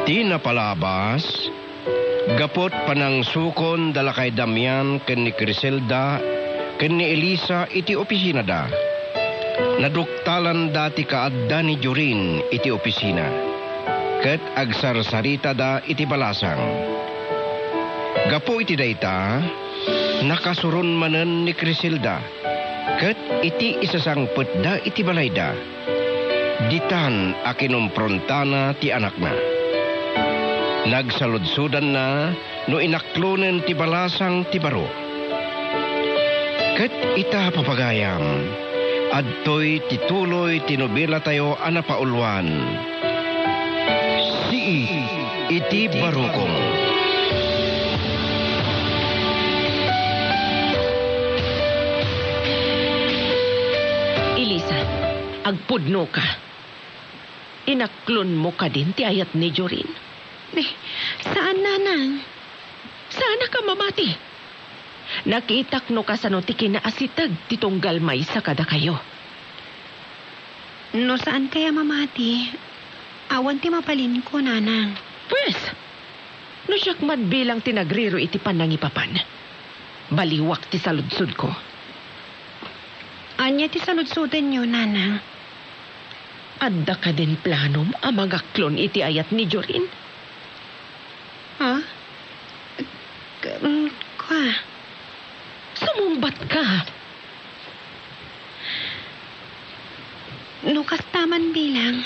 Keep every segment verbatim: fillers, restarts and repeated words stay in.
Ti napalabas, gapu iti panangsukon da lakay Damian ken ni Criselda ken ni Elisa iti opisinada, naduktalanda ti kaadda ni Jorin iti opisina, ket agsarsaritada iti balasang. Gapu iti dayta, nakasuron manen ni Criselda, ket iti isasangpetda iti balayda, ditan a kinumprontana ti anakna. Nagsaludsodanna no inaklonen ti balasang ti baro. Ket ita, papagayam, adtoy ti tuloy ti nobelatayo a napauluan, Sii iti Barukong. Elisa, agpudnoka. Inaklonmo kadin ti ayat ni Jorin? Ni, saan, nanang. Saanka a mamati. Nakitak no kasano ti kinaasiteg ti tunggal maysa kadakayo. No saan kaya mamati, awan ti mabalinko, nanang. Pues, no siak man bilang ti nagriro iti panangipapan, baliwak ti saludsodko. Ania ti saludsodenyo, nanang? Adda kadin planom a mangaklon iti ayat ni Jorin? Ha? K-, mm, kwa? Sumungbatka. No kasta man bilang,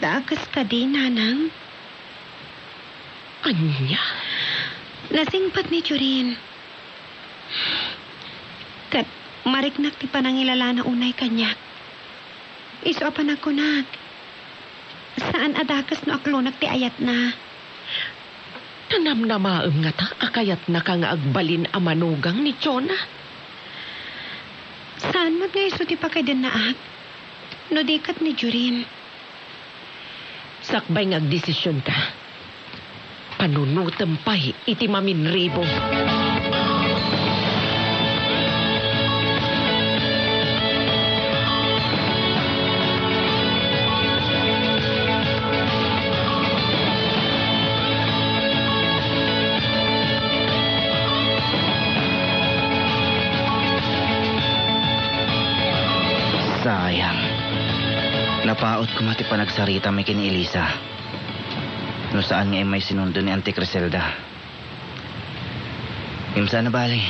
dakes kadi, nanang? Ania? Nasingpet ni Jorin. Ket mariknak ti panangilalana unay kaniak. Isu a panagkunak, saan a dakes no aklonak ti ayatna. Nanamnamaem ngata a kayatnaka nga agbalin a manugang ni Jonah? Saan met nga isu ti pakaidennaak no di ket ni Jorin. Sakbay nga agdesisionka, panunotem pay iti maminribo. Sayang. Napaut koma ti panagsarita mi ken ni Elisa. No saan nga immay sinundo ni Auntie Criselda. Ngem saan a bale.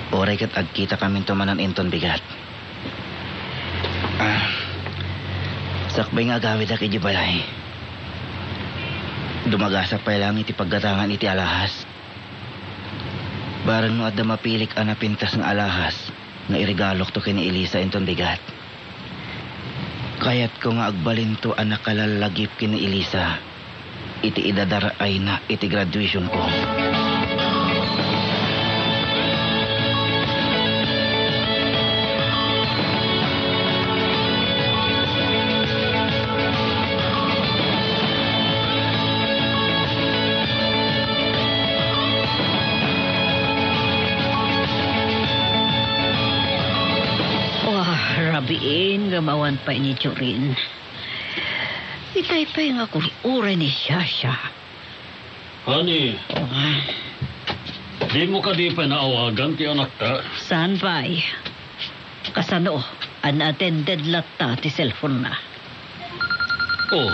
Uray ket agkitakaminto manen inton bigat. Ah, sakbay nga agawidak idiay balay, dumagasak pay laeng iti paggatangan iti alahas. Bareng no adda mapilik a napintas nga alahas nga iregalokto ken ni Elisa inton bigat. Kayatko nga agbalinto a nakalallagip ken ni Elisa iti idadaraayna iti graduationko. Wah, rabiin nga awan pay ni Jorin. Itay pay nga agur-uray ni Shasha. Honey, ah, dimo kadi pay naawagan ti anakta? Saan pay? Kasano? Unattended latta ti cellphone-na. Oh,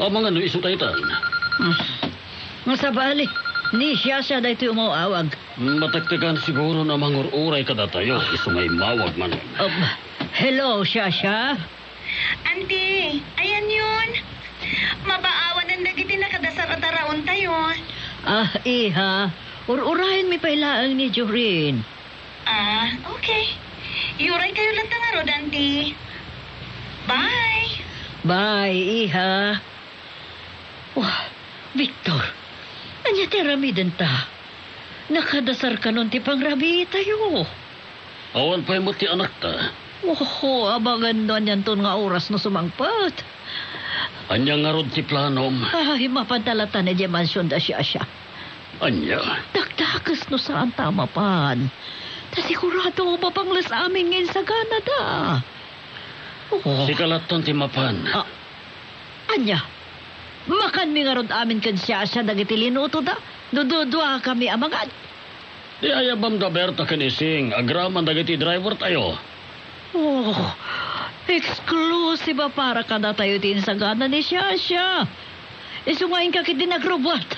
amangan no isu daytan. Hmm. Nga sabali, ni Shasha daytoy umaw-awag. Matektekan siguro a mangur-uray kadatayo, isu nga immawag manen. Um, hello, Shasha? Auntie, ayanyon. Mabaawanen dagiti nakadasar a taraontayo. Ah, iha, ur-urayenmi pay laeng ni Jorin. Ah, okay. Iyuraykayo latta ngarud, Auntie. Bye. Bye, iha. Wah, Victor, ania ti aramidenta? Nakadasar kanon ti pangrabiitayo? Awan pay met ti anakta. Oho, amangan no anianton nga oras no sumangpet. Ania ngarud ti planom? Ay, mapanta latta idiay mansion da Shasha. Ania? Dakdakes no saanta a mapan. Ta sigurado, mapangles amin nga insaganada. Oh. Sika lattan ti mapan. Ah. Ania? Makanmi ngarud amin ken Shasha dagiti linutoda no duduakami a mangan? Ti ayabam da Berta ken Ising agraman dagiti drivertayo. Oh, exclusive a para kadatayo ti insagana ni Shasha. Isu nga inka ketdi nagrubbuat.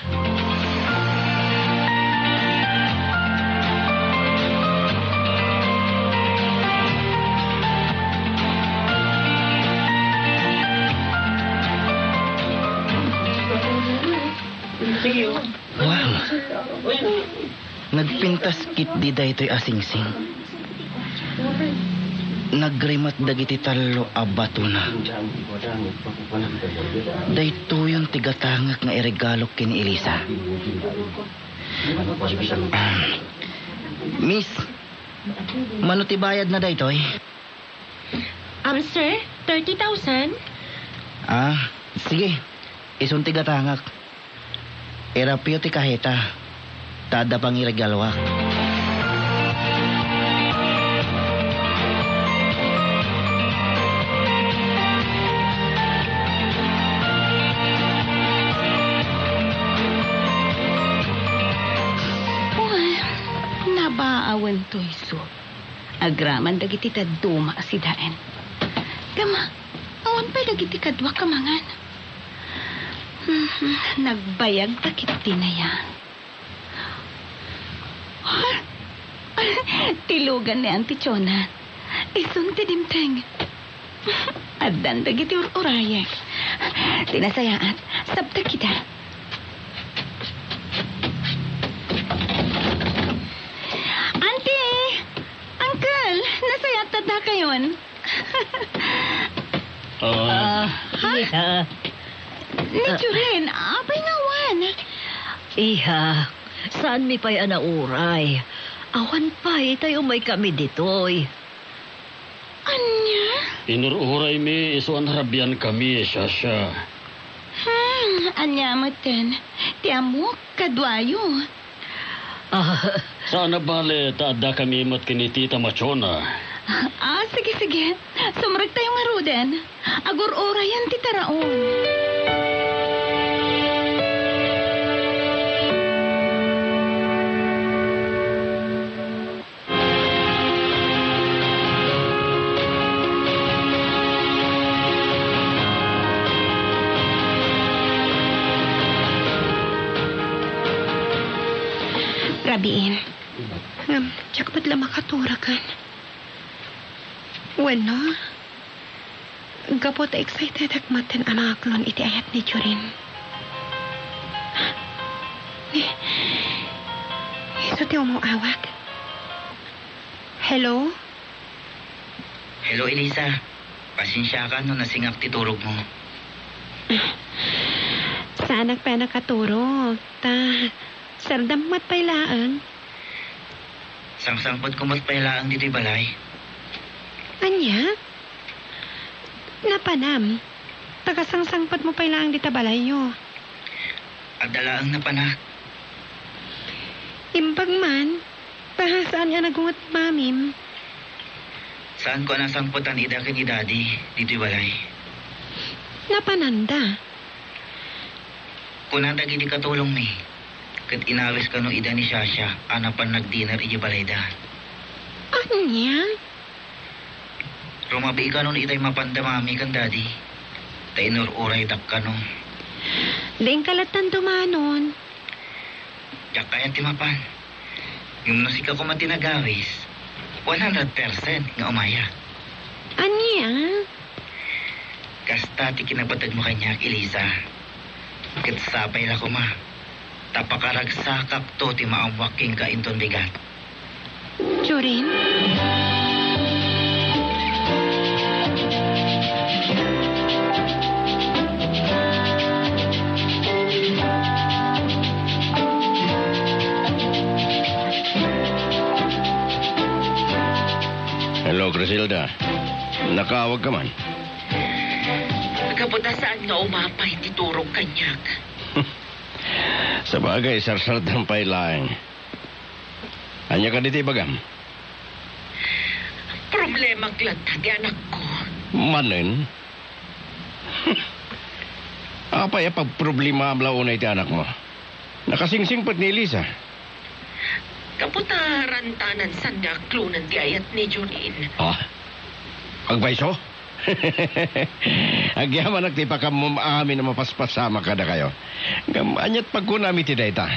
Wow! Nagpintas ketdi daytoy a singsing. Nagrimet dagiti tallo a batona. Daytoyen ti gatangek nga iregalok ken ni Elisa. Miss, mano ti bayadna daytoy? Um, sir, thirty thousand? Ah, sige. Isun ti gatangek. Irapyo ti kaheta, ta adda pangiregaluak. Well, nabaawen toy su. Agraman dagiti dadduma a sidaen. Gama, awan pay dagiti kaduak a mangan. Hmm, nagbayag ta ketdi aya. Ha? Ti lugan ni Auntie Chona. Isun ti dimteng. Addan dagiti ur-urayek. Ti nasayaat, sabtek ida. Auntie! Uncle! Nasayaat ta addakayon. Ah, ha? Iha. Ni Jorin, apay nga awan? Iha, saanmi pay a nauray? Awan pay, itay umaykami ditoy. Ania? Inur-uraymi isu a narabiankami, Shasha. Hmm, ania metten? Ti ammok, kaduayo. Ah. Saan a bale ta addakami met ken ni Tita Machona. Ah, sige, sige. Sumrektayo ngaruden. Agur-urayen ti taraon. Rabiin. Ngem, diak met la makaturagan. Wenno, gapu ta excitedek metten a mangaklon iti ayat ni Jorin. Ni, isu ti umaw-awag. Hello? Hello, Elisa. Pasensiaka no nasingak ti turogmo. Saanak pay a nakaturog. Ta, sardam met pay laeng. Sangsangpetko met pay laeng ditoy balay. Ania? Napanam? Ta kasangsangpetmo pay laeng dita balayyo. Adda laeng napanak. Imbag man, ta saan nga nagunget ni mamim? Saanko a nasangpetan ida ken ni Daddy ditoy balay. Napananda? Kuna dagiti katulongmi, ket inawis kano ida ni Shasha a napan nagdinner idiay balayda. Ania? Rumabii kano itay mapanda Mami ken Daddy, ta inur-uraydak kano. Diinka lattan dumanon. Diak kayat ti mapan. Ngem no sika koma ti nagawis, one hundred percent nga umayak. Ania? Kasta ti kinabategmo kaniak, Elisa. Ket sapay la koma, ta pakaragsakakto ti maammoak kenka inton bigat. Jorin? Hello, Griselda. Nakaawag ka man? Gapu ta saan nga umapay ti turog kaniak. Sabagay, sarsardam pay laeng. Ania kadi ti ibagam? Problemak latta ti anakko. Manen? Apay a pagproblemaam la unay ti anakmo? Nakasingsingpet ni Elisa. Gapu ta rantanan saan nga aklonen ti ayat ni Jorin. Ah? Agpayso? Agyamanak ti ipakammom amin a mapaspasamak kadakayo. Ngem aniat pagkunam iti dayta?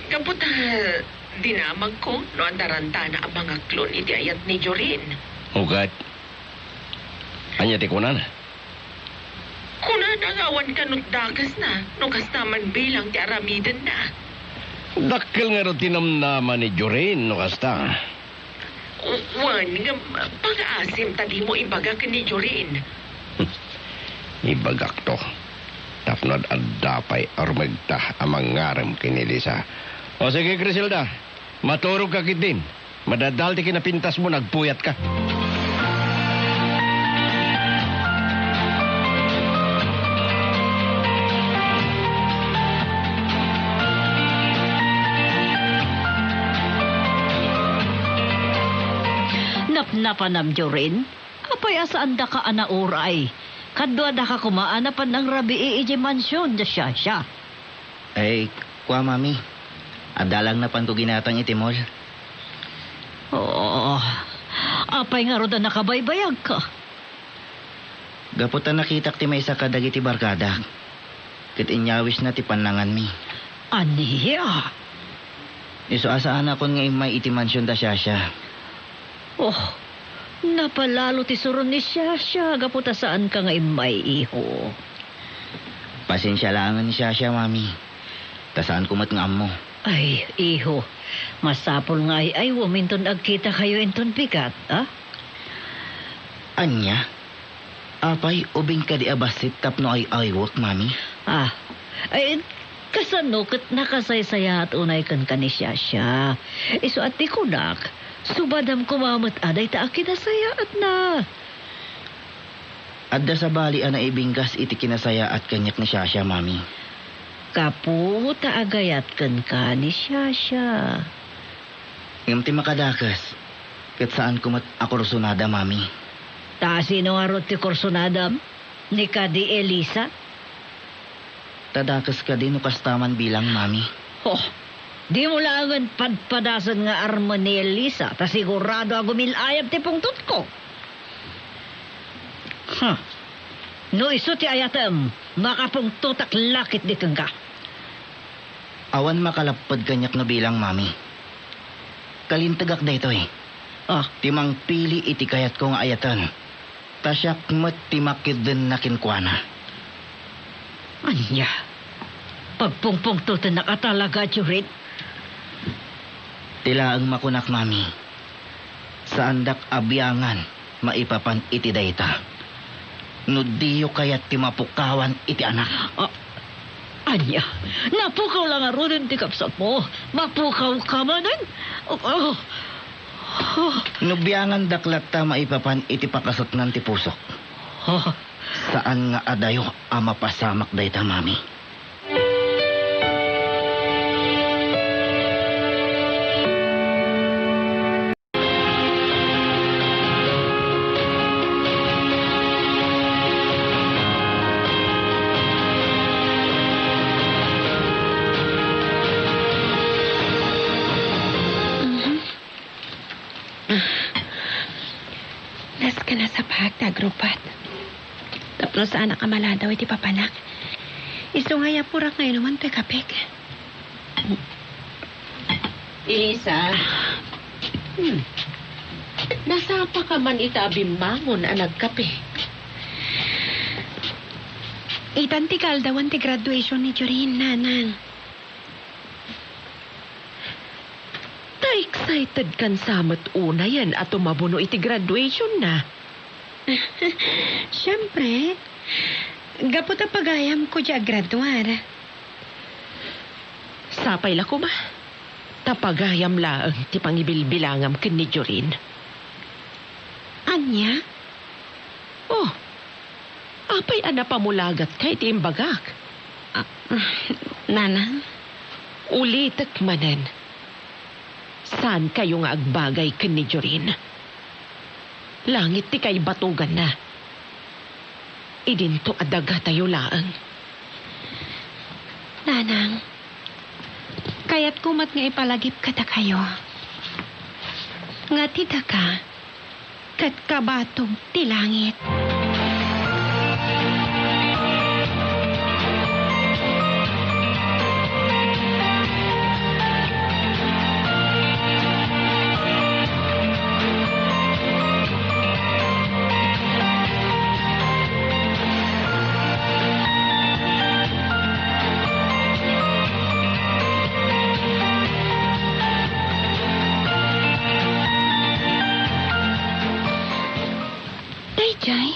Gapu ta dinamagko no adda rantana a mangaklon iti ayat ni Jorin. Ukat? Ania ti kunana? Kunana nga awan kano dakesna no kasta man bilang ti aramidenna. Dakkel ngarud ti namnama ni Jorin no kasta. Wen, ngem pangaasim ta dimo ibaga ken ni Jorin. Ibagakto. Tapno ad-adda pay a rumegta a mangngarem ken ni Elisa. O sige, Criselda, maturogka ketdin. Madadal ti kinapintasmo, nagpuyatka. Napnapanam, Jorin? Apay a saandaka a nauray? Kaduadaka koma a napan nangrabii idiay mansion da Shasha. Ay, kua, Mami. Adda lang napanko ginatang iti mall. Oo. Apay ngarud a nakabaybayagka? Gapu ta nakitak ti maysa kadagiti barkadak, ket inyawisna ti pannanganmi. Ania? Isu a saanakon nga immay iti mansion da Shasha. Oh, napalalo ti suron ni Shasha gapu ta saanka nga immay, iho. Pasensia laengen ni Shasha, Mami. Ta saanko met nga ammo. Ay, iho, masapul nga ay-aywem inton agkitakayo inton bigat, a? Ania? Apay, ubing kadi a bassit tapno ay-aywek, Mami? Ah, ay, kasano ket nakasaysayaat unay kenka ni Shasha? Isu a ti kunak, subadam koma met a dayta a kinasayaatna. Adda sabali a naibinggas iti kinasayaat kaniak ni Shasha, Mami. Gapu ta agayat kenka ni Shasha. Ngem ti makadakes, ket saanko met a kursunada, Mami. Ta sino ngarud ti kursunadam? Ni kadi Elisa? Ta dakes kadi no kasta man bilang, Mami. Oh, dimo laengen padpadasen nga armen ni Elisa, ta sigurado a gumil-ayab ti pungtotko. Huh. No isu ti ayatem, makapungtotak la ketdi kenka. Awan makalapped kaniak no bilang, Mami. Kalintegak daytoy. Ah. Ti mangpili iti kayatko nga ayaten. Ta siak met ti makidenna kenkuana. Ania? Pagpungpungtotennak a talaga, Jorin? Ti laeng makunak, Mami. Saandak a biangan maipapan iti dayta. No diyo kayat ti mapukawan iti anak. Ah, ania? Napukaw la ngaruden ti kabsatmo. Mapukawka manen? Oh, oh. No biangandak latta maipapan iti pakaseknan ti pusok. Oh. Saan nga adayo a mapasamak dayta, Mami. Mhm. Ah. Nasken a sapaak ti agruppat. Tapno saanak a maladaw iti papanak. Isu nga yapurak nga inuman toy kapek. Elisa. Hmm. Nasapa ka man ita a bimmangon a nagkape? Itan ti kaaldawan ti graduation ni Jorin, Nanang. Ta excited kan sa met unayen a tumabuno iti graduation na. Siempre, gapu ta pagayamko di agraduar. Sapay la koma, ta pagayam laeng ti pangibilbilangam ken ni Jorin. Ania? Oh, apay a napamulagatka iti imbagak? Ah, Nanang? Ulitek manen. Saankayo nga agbagay ken ni Jorin. Langit ti kaibatoganna. idinto a dagatayo laeng. Nanang, kayatko met nga ipalagip kadakayo nga ti daga ket kabatog ti langit. Daydiay,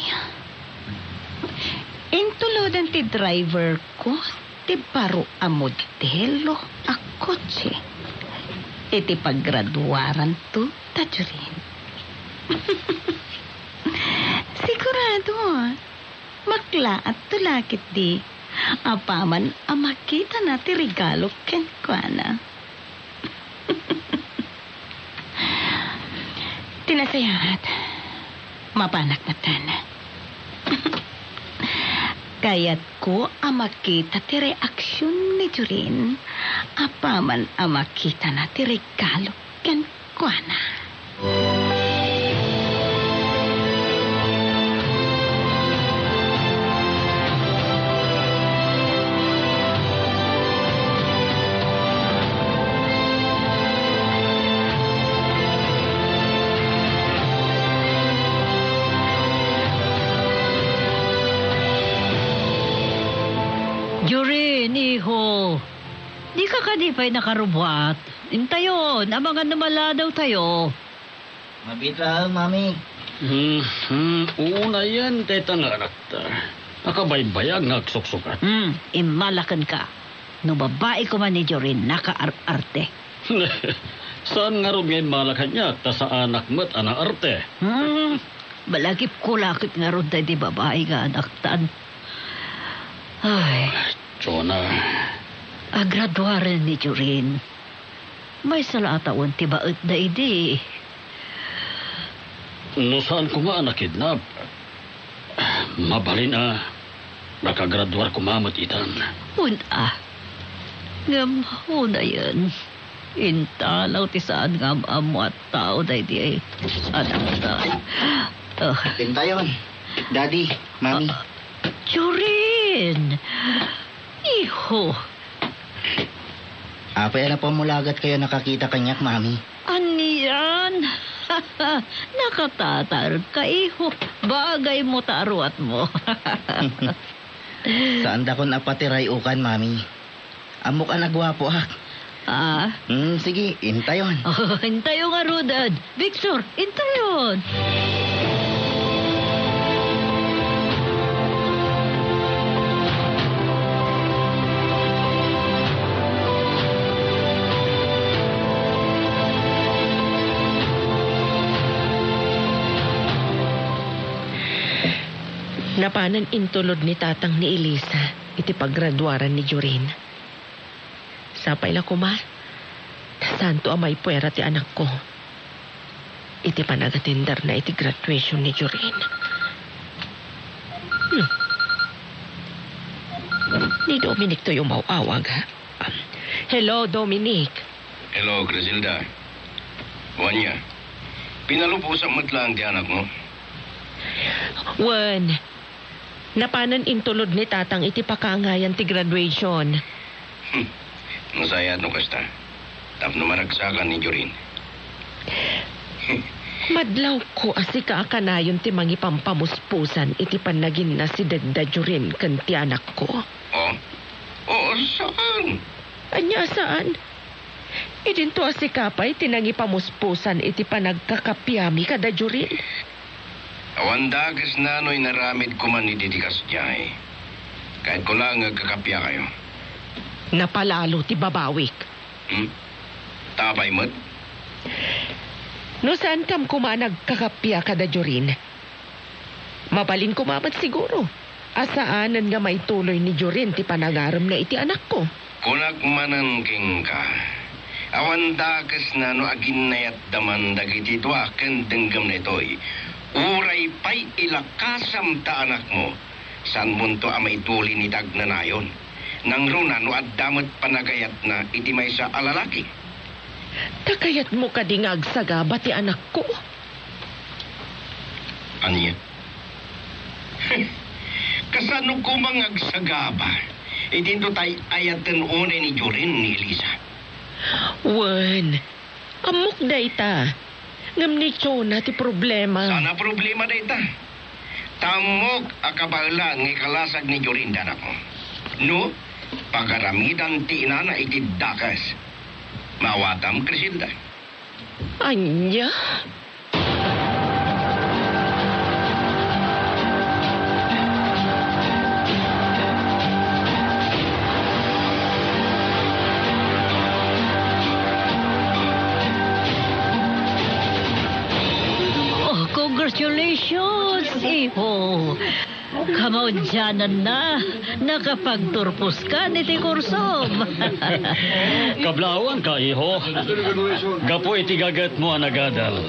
intulodan ti driver ko ti baro a modelo a kotse iti paggraduaranto da Jorin. Sigurado, maklaatto la ketdi apaman a makitana ti regalo kenkuana. Ti nasayaat, mapanak metten. Kayatko a makita ti reaksion ni Jorin apaman a makitana ti regalo kenkuana. Jorin, iho. Dika kadi pay nakarubbuat? Intayon, amangan no maladawtayo. Mabiit laeng, Mami. Hmm, hmm, unayen dayta nga anakta. Nakabaybayag nga agsuksukat. Hmm, immalakenka. No babai koma ni Jorin, nakaar-arte. Saan ngarud nga immala kaniak ta saanak met a naarte? Hmm, malagipko la ket ngarud daydi babai nga anaktan. Ay. Jonah. Agraduaren ni Jorin. Maysa la a tawen ti baetda idi. No saan koma a nakidnap, mabalin a nakagraduar koma met itan. Wen a. Ngem unayen, intalaw ti saan nga am-ammo a tao daydi anakta. Ah. Intayon. Daddy, Mami. Ah, Jorin! Iho! Apay a napamulagatkayo a nakakita kaniak, Mami? Anian? Nakatataerka, iho. Bagaymo ta aruatmo. Saandakon a patiray-okan, Mami. Ammok a naguapoak. Ah? Hmm, sige, intayon. Oh, intayo ngaruden. Victor, intayon. Napanen intulod ni tatang ni Elisa iti paggraduaran ni Jorin. Sapay la koma, ta saanto a maipuera ti anakko iti panagatenderna iti graduation ni Jorin. Hmm. Ni Dominic toy umaw-awag. Hello, Dominic. Hello, Criselda. Wen aya, pinalubosak met laeng ti anakmo? Wen, napanen intulod ni tatang iti pakaangayan ti graduation. Hmm. Nasayaat no kasta. Tapno maragsakan ni Jorin. Madlawko a sika a kanayon ti mangipampamuspusan iti pannaginnasideg da Jorin ken ti anakko. Oh? Oo, saan? Ania a saan? Idinto a sika pay ti nangipamuspusan iti panagkakapiami kada Jorin. Awan dakes nano inaramid koman iti di kasdiay. Kayatko laeng nga agkakapiakayo. Napalalo ti babawik. Hmm? Tapay met? No saankam koma a nagkakapia kada Jorin, mabalin koma met siguro a saanen nga maituloy ni Jorin ti panagaremna iti anakko. Kunak manen kenka, awan dakes nano a ginnayatda man dagiti dua ken denggem daytoy. Uray pay ilakasam ta anakmo, Saanmonto a maituli ni dagnanayon. Nangruna no adda met panagayatna iti maysa a lalaki. Ta kayatmo kadi nga agsagaba ti anakko? Ania? Kasano koma nga agsagaba? Idinto tay ayaten unay ni Jorin ni Elisa. Wen, ammok dayta. Ngem ni Jonah ti problema. Saan a problema dayta? Ta ammok a kabaelan nga ikalasag ni Jorin ti anakmo. No, pagaramidan ti inana iti dakes. Maawatam, Criselda. Ania? Oh, congratulations, iho. Kamaudiananna, nakapagturposkan iti kursom. Kablawanka, iho. Gapu iti gagetmo a nagadal.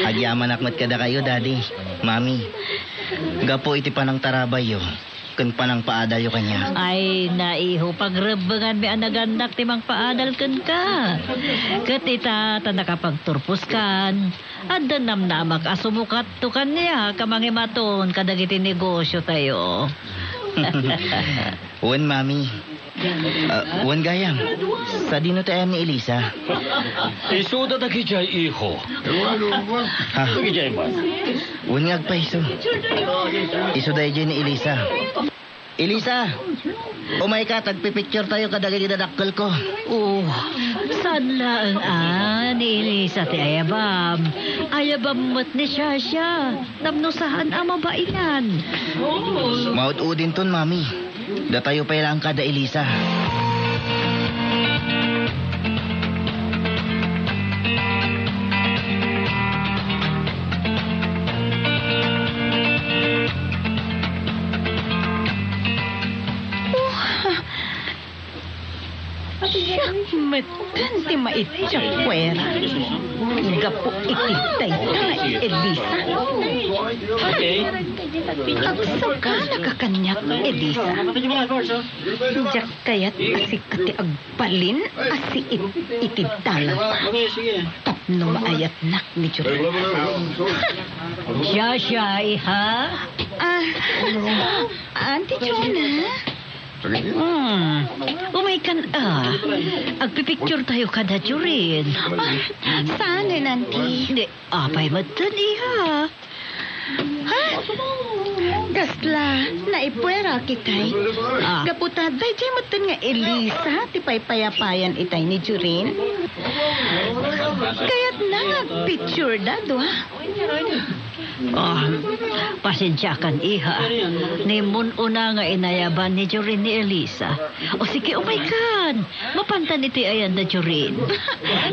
Agyamanak met kadakayo, Daddy, Mami. Gapu iti panangtarabayyo ken panangpaadalyo kaniak. Ay, naiho, pagrebbenganmi a nagannak ti mangpaadal kenka. Ket ita, ta nakapagturposkan, adda namnamak a sumukatto kaniak a mangimaton kadagiti negosiotayo. Wen, Mami. Ah, wen gayam, sadino ti ayan ni Elisa? Isuda dagidiay, iho. Ha? Dagidiay man. Wen nga agpaiso. Isuda idiay ni Elisa. Elisa, umayka, ta agpipicturetayo kadagiti dadakkelko. Oh, saan laeng a ni Elisa ti ayabam. Ayabam met ni Shasha. Tapno saan a mabainan. Maud-udinton, Mami. Datayo pay laeng kada Elisa. Oh, siak metten ti maitsapuera. Gapu iti dayta, Elisa. Agsagana ka kaniak, Elisa. Diak kayat a sika ti agbalin a siit iti dalata. Tapno maayatnak ni Jorin. Shasha, iha? Ah, Auntie Jonah? Hmm. Umaykan a. Agpipicturetayo kada Jorin. Ah, saan, Auntie? Ni, apay metten, iha. Ha? Kasla, naipuerak itay. Ah. Gapu ta, daydiay metten nga Elisa ti paypayapayan itay ni Jorin. Kayatna nga agpictureda, dua. Ah, pasensiakan, iha. Ni mun-una nga inayaban ni Jorin ni Elisa. O sige, umaykan. Mapantan iti ayan da Jorin.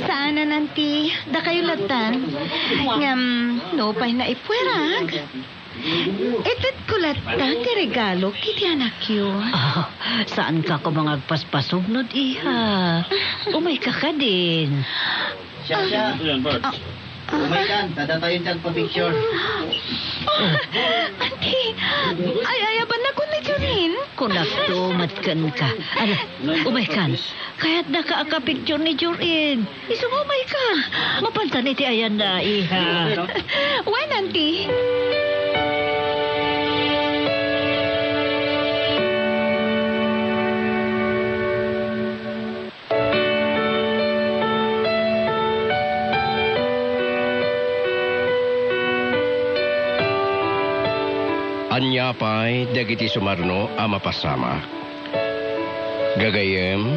Saan, Auntie. Dakayo lattan. Ngem, no pay naipuerak, itedko latta ti regalo iti anakyo. Ah, saanka koma nga agpaspasubnod, iha. Umayka kadin. Shasha. Ah, ah. Umaykan, ta datayo ti agpapicture. Ah, Auntie, ay, ayabannakon ni Jorin. Kunakto met kenka. Ala, umaykan. Kayatnaka a kapicture ni Jorin. Isu nga umaykan. Mapantan iti ayanna, iha. Wen, Auntie. Ania pay dagiti sumarno a mapasamak? Gagayyem,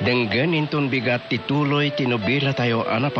denggen inton bigat ti tuloy ti nobelatayo a napa-